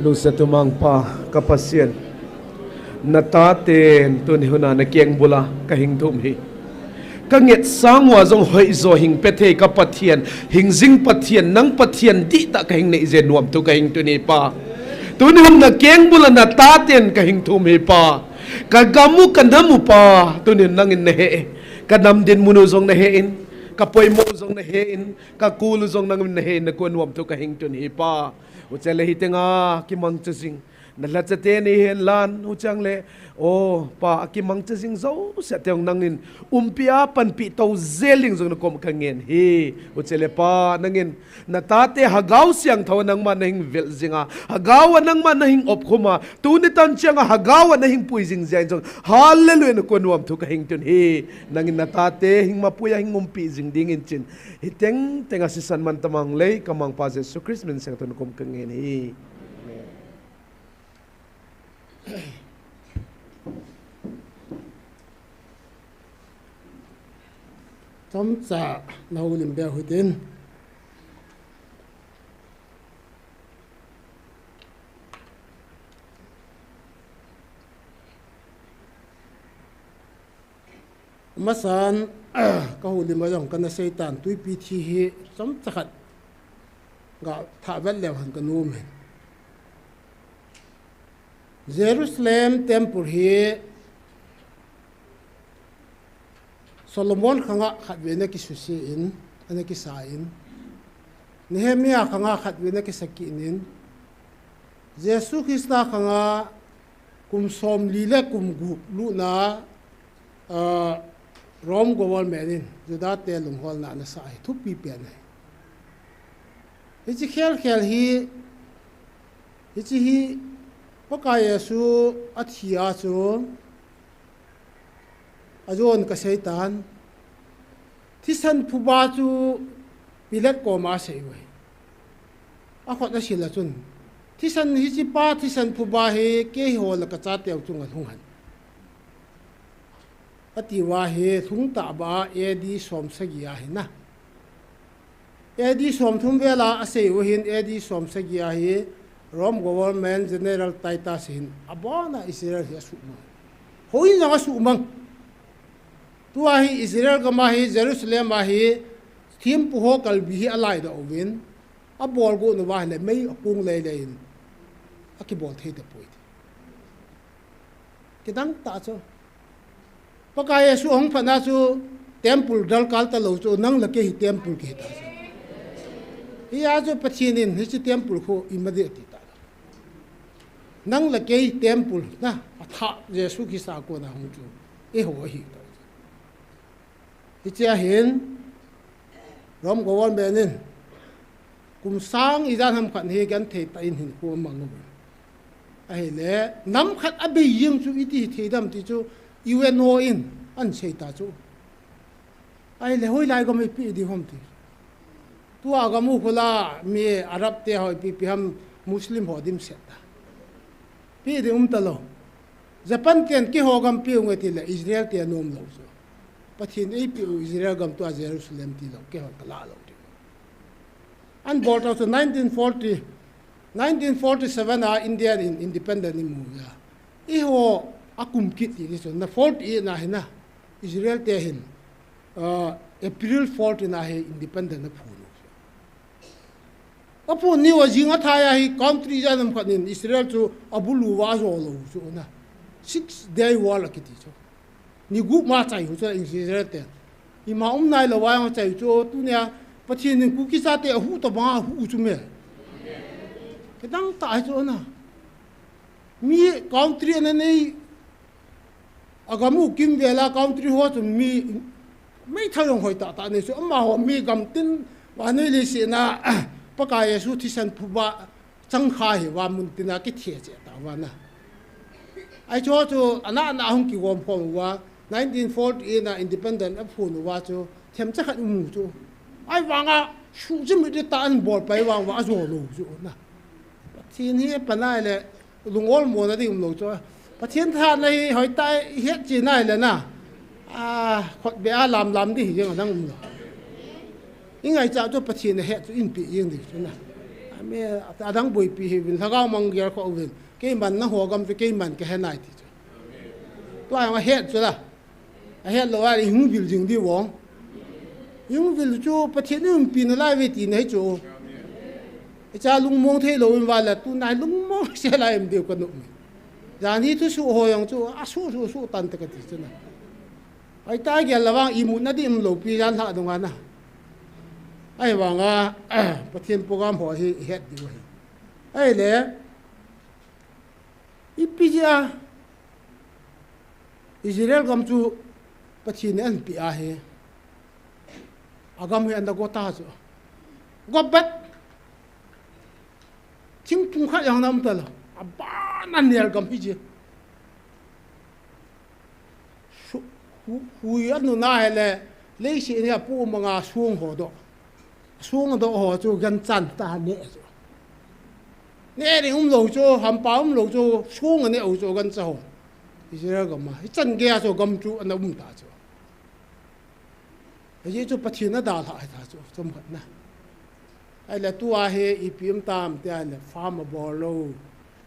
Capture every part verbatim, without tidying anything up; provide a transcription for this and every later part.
Lungset umang Pa, ka Pathen. Na taten tuni huna na keng bula ka hing thum hi. Ka ngetsang uva jong hoijo hing pe thei ka Pathen, hing jing Pathen, nang Pathen dihtah ka hing nei jeh nuam thu ka hing tuni Pa. Tuni huna na keng bula na taten ka hing thum hi Pa. Ka gam u ka nam u Pa, tuni nangin na he. Ka nam dinmun u jong na he in, ka poimo u jong na he in, ka kul u jong nangin na he in, na kon nuam thu ka hing tuni hi Pa. Huchele hi tenga kimangcha jing. Na lhacha teni hen lan, huchang le. O, Pa, a kimangcha jing jouse teng nangin. Umpi a panpi to jel ding jong na kom ka ngen hi. Huchele Pa, nangin. Na tate Lhagao Siangthou a nangma na hing vel jinga. Lhagao a nangma na hing opkhum a. Tuni tan chianga Lhagao a na hing pui jing jeng jong. Hallelujah na kon nuam thu ka hing tun hi. Nangin na tate hing mapui a hing umpi jing dingin chin. Hi teng tenga sisan man tamang lei, ka Mangpa Jesu Christ min seng tun kom ka ngen hi. Amen. Chomcha na houlim beh u hitin. Masan, ka houlim a jong kana seitan twipi thi hi chomcha khat ga thah vet leu hen ka nom in. Jerusalem temple hi Solomon khanga khatvei na kisuse in, ana kisa in. Nehemiah khanga khatvei na kisa kit in. Jesu Christa khanga kum somli le kum gup lutna, ah, Rome government in Juda te lungholna ana sa hi thupi pen ahi. Hiche khel khel hi, hiche hi, Pakai Jesu athi a chu, ajon ka seitan. Thisan phuba chu Pilat koma asei uve. Akhut asil a chun. Thisan hiche pa thisan phuba hi keiho le ka chateu chunga lhung hen. Ati uva hi lhung tah ba A D som sagi a hi na. A D som thum vel a asei u hin A D som sagi a hi Rome government General Titus hin abona Israel hi asuhmang. Houin jong asuhmang. Tua hi Israel gam a hi Jerusalem a hi thempu ho kalbi hi alaidoh uvin. Abol got uva ahile mei akong lei lei in. Akibol thei tapoi. Kidang tah chu. Pakai Jesu ahung phatna chu temple dalkal talou chu, nang le kei hi temple kihi ta chu. Hia chu Pathen in hiche temple khu ima ding ati ta. Nang le kei temple na, athah Jesu Christa kona hung chu. Eiho ahi ta. Hichea hin Rome government in kum sang ijat ham khat hi genthei tah in hinkho amang u. Ahile, nam khat abei jeng chu iti thei dem ti chu U N O in ahin sei ta chu. Ahile, hoilai gam ipi ding ham ti. Tua gam u khu la mi Arab te ho ipi ipi ham Muslim ho dimset ta. Ipi ding um talou. Japan ten keiho gam pe u nge tile Israel te anom lou chu. Pathen in eipeh u Israel gam tua Jerusalem tilou, keiho kalah lou ding. Ahin bol tau chu nineteen forty, nineteen forty-seven a India in independent imu uva. Eiho akum kit ti chu, na forty-eight na hi na, Israel te hin, ah, April fourteen a hi independent aphon u. Aphon ni uva jing athai a hi country ijat ham khat in Israel chu abulu uva ajo lou chu na. Six Day War akiti chu. Ni gup ma chai u chu Israel te. Ima um nailou uva jong achai u chu, tunia Pathen in Kuki chate ahuh tobang a ahuh u chu me. Kidang tah ahi chu na. Mi country ana nei, agam u kimvel a country ho chu mi meithal jong hoi tah tah nei chu, amaho mi gam tin, vannoi leiset a Pakai Jesu thisan phuba changkha hi van mun tina kithe cheh tauva na. Ahi chu chu ana ana hung kigom khom uva, nineteen forty-eight a independent aphon uva chu themcha khat imu chu. Ahivanga suhchimit tah in bol pai vang uva ajo lou chu na. Pathen hi apanai le lungol mona ding umlou chu. Pathen thahatna hi hoitah ihet cheh nai le na. A, khutbeh a lam lam ding hi jeng adang umlou. Ingaichat chu Pathen ahet chu inpeh jeng ding chu na. Adang boipi hiuvin, lhagao mang gel kho uvin. Keiman nangho gam chu keiman kahe nai ti chu. Tua jong ahet chu la. Ahet lou a, ihung vil jing diu vang. Ihung vil chu Pathen in umpi nalai uve tina hi chu. Hicha lungmong thei lou in vale, tuna hi lungmong sel a um diu kanom e. Janhi thusoh ho jong chu, asuh, suh, suh tan te kati chu na. Ahi ta gel la vang imutna ding umlou pi jan lhah dunga na. Ahivanga, Pathen program ho hi ihet diu ahi. Ahile, ipi jeh a Israel gam chu Pathen in ahinpeh ahi. Agam hi ana go ta chu. Go bet. Thingphung khat jong ana um talou. Abana nel gam hi je. Su-, hu-, hui anu na hile, leiset hi apu manga song ho doh. Song doh ho chu ganchan tah a neh chu. Neh ding umlou chu, hampa umlou chu, song aneh u chu gancha ho. Israel gam a. Hichan gei a chu gam chu ana um ta chu. Ajeh chu Pathen in adalhah ahi ta chu, chomkhat na. Ahile tua hi ipi um tam tia ahile farm abol lou.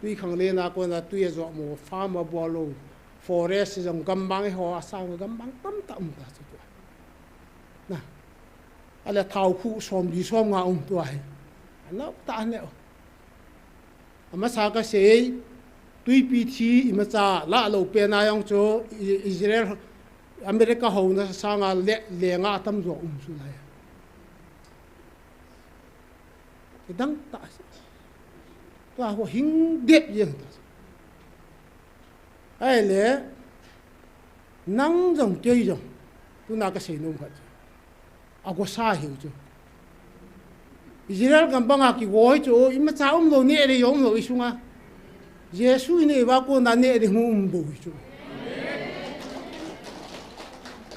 Twikhanglen a kona twi ajoh mo, farm abol lou. Forest jong gammang eiho a sang gammang tamtah um ta chu tua. Na. Ahile thao khu somli somnga um tua hi. Anop tah aneh u. Amasa kasei, twipi thi imacha lah lou pen a jong chu I-, Israel, America houna sanga le, lenga atam jo um chu lai. Kidang tah. Tua ho hing det jeng ta. Ahile, nang jong kei jong, tuna kasei nom khat chu. Agosa hiu chu. Israel gam banga kigo hi chu, imacha umlou, neh ding jong umlou isunga. Jesu inei uva kona neh ding hung um bou hi chu.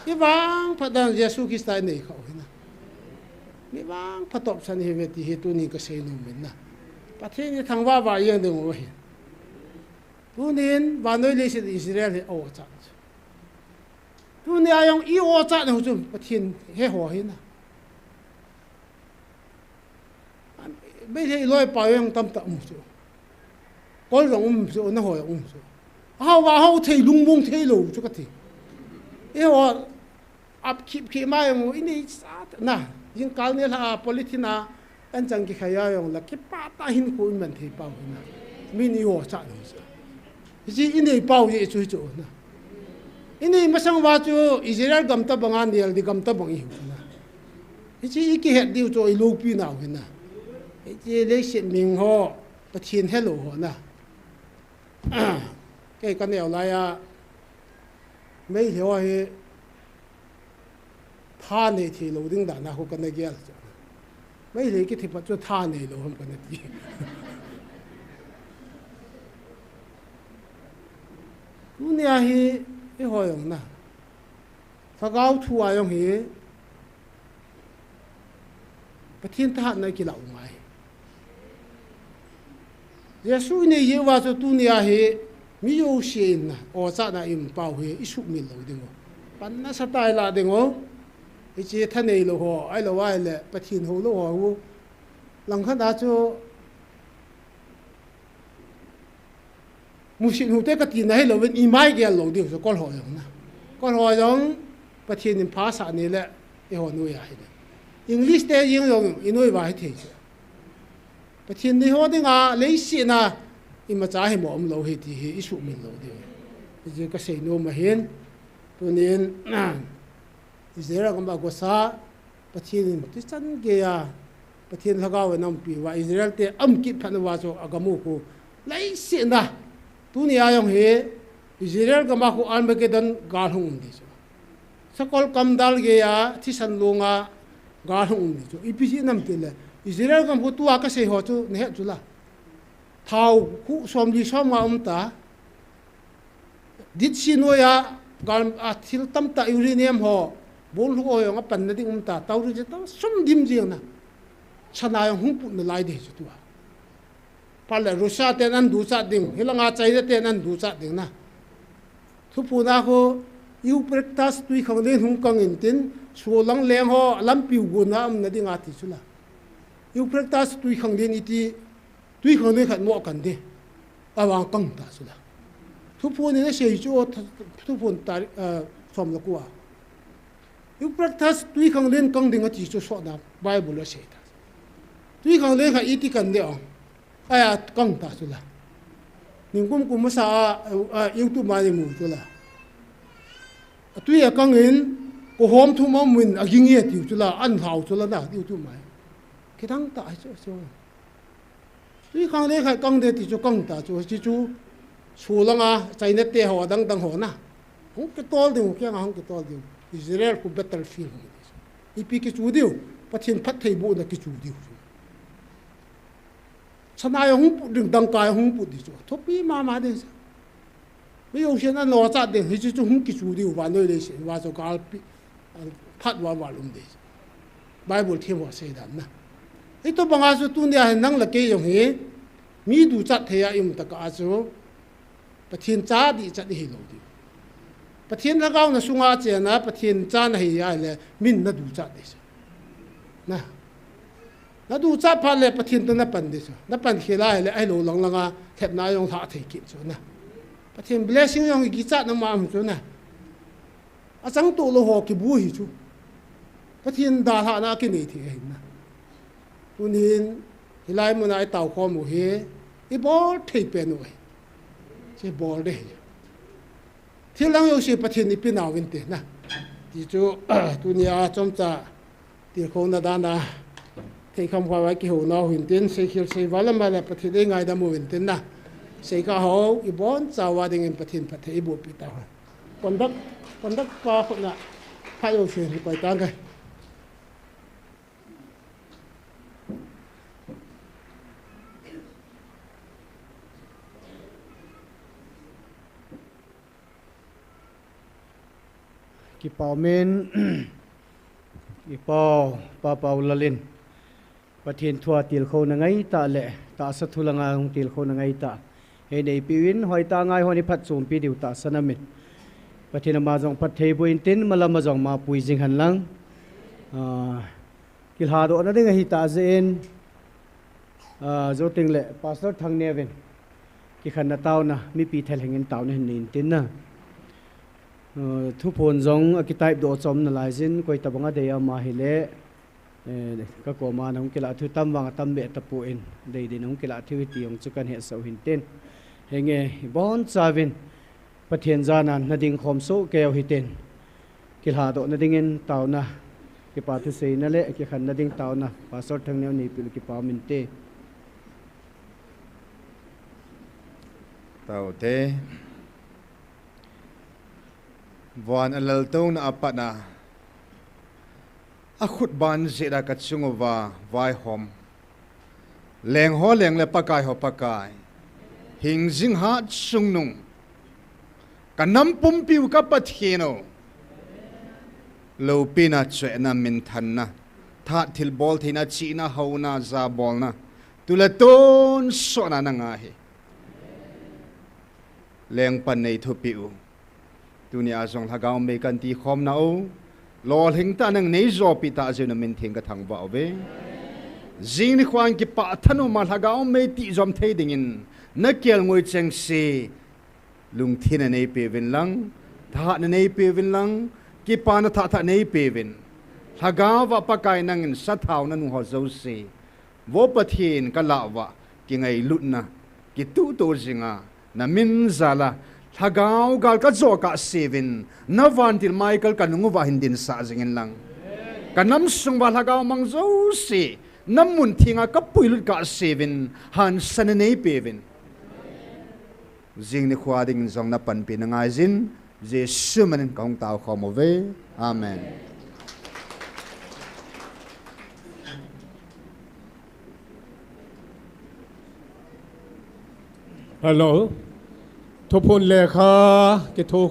Ivangphat dan Jesu Christa inei khah u hi na. Mi vangphat topsan ihiuve ti hi tunin kasei nom in na. Pathen in thangvah vah jeng ding u ahi. Tunin vannoi leiset Israel hi a-ochat chu. Tunia jong i-ochat nau chu Pathen he ho hi na. Meitei loipa jong tamtah um chu. Kol jong um chu, nangho jong um chu. Ahao va hao thei, lungmong thei lou chu kati. Eiho ap khip khip ma jong inei sa na. Jingkal nilhah a polythene a anchang kikhai a jong la kipah tah a hinkho iman thei pau hi na. Min i-ochat nau chu. Hiche inei pau jeh chu hichu na. Inei masang uva chu Israel gam tobanga nel ding gam tobang ihiu na. Hiche ikihet diu chu iloupi nau hi na. Hiche leiset ming ho, Pathen helou ho na. Kei kaneo laiya, Meitei ho hi tha nei thei lou ding dan a khu kana gel chu. Meitei kithi phat chu tha nei lou ham kana ti. Tunia hi, eiho jong na. Lhagao thu a jong hi, Pathen thahatna kilah u ngai. Jesu inei jeh uva chu tunia hi mi jouse in na, ochatna i-um pau hi isuhmil lou ding u. Panna sa tah a ilah ding u. Hiche thanei lou ho, ahilou ahile Pathen hou lou ho. Langkhat a chu Musit hute kati na hilouvin, imai gel lou diu chu, Kol ho jong na. Kol ho jong, Pathen in pha sah ni le, eiho noiya hi le. English te jeng jong, inoi uva hithei chu. Pathen neiho dinga, leiset a, imacha himo umlou hi ti hi, isuhmil lou diu. Hiche kasei nom ahin, tunin, Israel gam a agosa, Pathen in tuchan geiya, Pathen lhagao in aumpi uva, Israel te aum kit phat uva chu agam u khu. Leiset a, tunia jong hi, Israel gam a khu Armageddon gal hung um ding chu. Sakol kamdal geiya, thisan longa, gal hung um ding chu. Ipi jeh ham itile, Israel gam khu tua kasei ho chu, nahet chu la. Thao khu somli somnga um ta. Dead Sea noiya, gal, a, thil tamtah uranium ho, bonlhuk ho jong apanna ding um ta, tau ri je tau sum dim jeng na. Sana jong hung put nalai ding chu tua. Phat le Russia ten ahin duchat ding, hilanga China ten ahin duchat ding na. Thupuna khu, Euphrates tui khang len hung kang intin, solang leng ho, lampi u gonna umna dinga ti chu la. Euphrates tui khanglen iti, tui khanglen khat mo kan de. Avang kang ta chu la. Thuphon in asei chu, thu-, thuphon tari-, ah, som le ko a. Euphrates tui khanglen kang ding ati chu sotna Bible a asei ta. Tui khanglen khat iti kan de ong. Aya kang ta chu la. Ningkum kum masa a, a, YouTube ma ni mu chu la. Atui akang in, ko hom thum a mun aging e tiu chu la, an hlau chu la na, YouTube ma. Kidang ta chu, chu. Tui khanglen khat kang de ti chu kang ta chu, chi chu. Sulanga, China te ho, dang dang ho na. Hung kitol ding, kiang a hung kitol ding. Israel khu battlefield hung. Ipi kichu diu, Pathen phattheibohna kichu diu. Sana jong hung put ding, dangka jong hung put ding chu. Thupi mama ding chu. Mi jong hian an lo chat ding, hichu chu hung kichu diu, vannoi leiset, va chu galpi, phat val val um ding chu. Bible them ho asei dan na. Hitobang a chu tunia hin nang le kei jong hi, mi duchat thei a i um tah a chu, Pathen cha dihchat ihi lou diu. Pathen lhagao na sunga chena, Pathen cha nahi ahile, min na duchat ding chu. Na. Na duchat phat le Pathen toh na pan ding chu. Na pan khel ahile, ahilou lang langa, lhepna jong lha thei kit chu na. Pathen blessing jong i kichat na ma um chu na. Achang toh lou ho kibu hi chu. Pathen dalhahna kinei thei ahi na. Tunin, hilai muna i tao khom u hi, i bol thei pen u ahi. Che bol de hi. Thil dang jouse Pathen i pe nau vin te na. Ti chu, tunia chomcha tilkhouna dan a, theikham kha vai kihou nau hin tin, seikhel seival lam le Pathen ei ngaidam u vin tin na. Seikha ho, i bonchauva dingin Pathen phatthei i boh pi tau hen. Conduct, conduct pa khut na, pha jouse hi koi tang kai. Kipah umin, i pau, Pa Pau Lal in, Pathen thua tilkhouna ngaitah le, tahsa thu langa hung tilkhouna ngaitah. Hei neipiuvin, hoitah ngai hon i phatchompi diu tahsan amin. Pathen ama jong phatthei boh in tin, malam a jong mapui jing hen lang. Ah, kilhadohna ding ahi tah jeh in, ah, Joteng le Pastor Thangneo in, kikhenna taona, mipi thalheng in taona hin nei in tin na. Ah, thuphon jong a kitype doh chom nalai jin, koi tabang a dei ama hile, eh, ka koma na hung kilah thu tam vang a tam be tapon, dei din hung kilah thu hi ti jong chu kan hetsah u hin tin. Henge, i bonchauvin, Pathen jana na ding khom soh kei u hitin. Kilhadohna dingin taona, kipa thuseina le kikhenna ding taona, Pastor Thangneo neipeh le kipa um inte. Taute. Van a laltouna a pat a, a khut ban jeh a ka chung uva vaihom. Leng ho leng le Pakai ho Pakai. Hing jing hat chungnung. Ka nam pumpi u ka Pathen u. Loupina, chohna, minthanna. Thahat thilbol theina, chihna, houna, jabolna. Tu le tonsot na na nga hi. Lengpan nei thupeh u. Tunia jong lhagao mei kan ti khomna u. Lolhing tah nang nei jopi tah jeh u na min theng ka thangvah uve. Jing nikho in kipah thanop a lhagao mei tijom thei dingin na kelngoi chengse lungthim na neipeuvin lang, thahat na neipeuvin lang, kipana thah thah neipeuvin. Lhagao a Pakai nangin sathau na nu ho jouse. Vo Pathen ka lah uva, kingailutna, kituhto jinga, na min jal a, lhagao gal ka jo kahseuvin, na vantil Michael ka nung uva hin dinsah jingin lang. Ka nam sung uva lhagao mang jouse, na mun thenga ka puilut kahseuvin, hansan na neipeuvin. Jing nikho dingin jong na panpina ngaijin, Jesu min in ka hung tao khom uve. Amen. Hello. Thuphon lekha kitho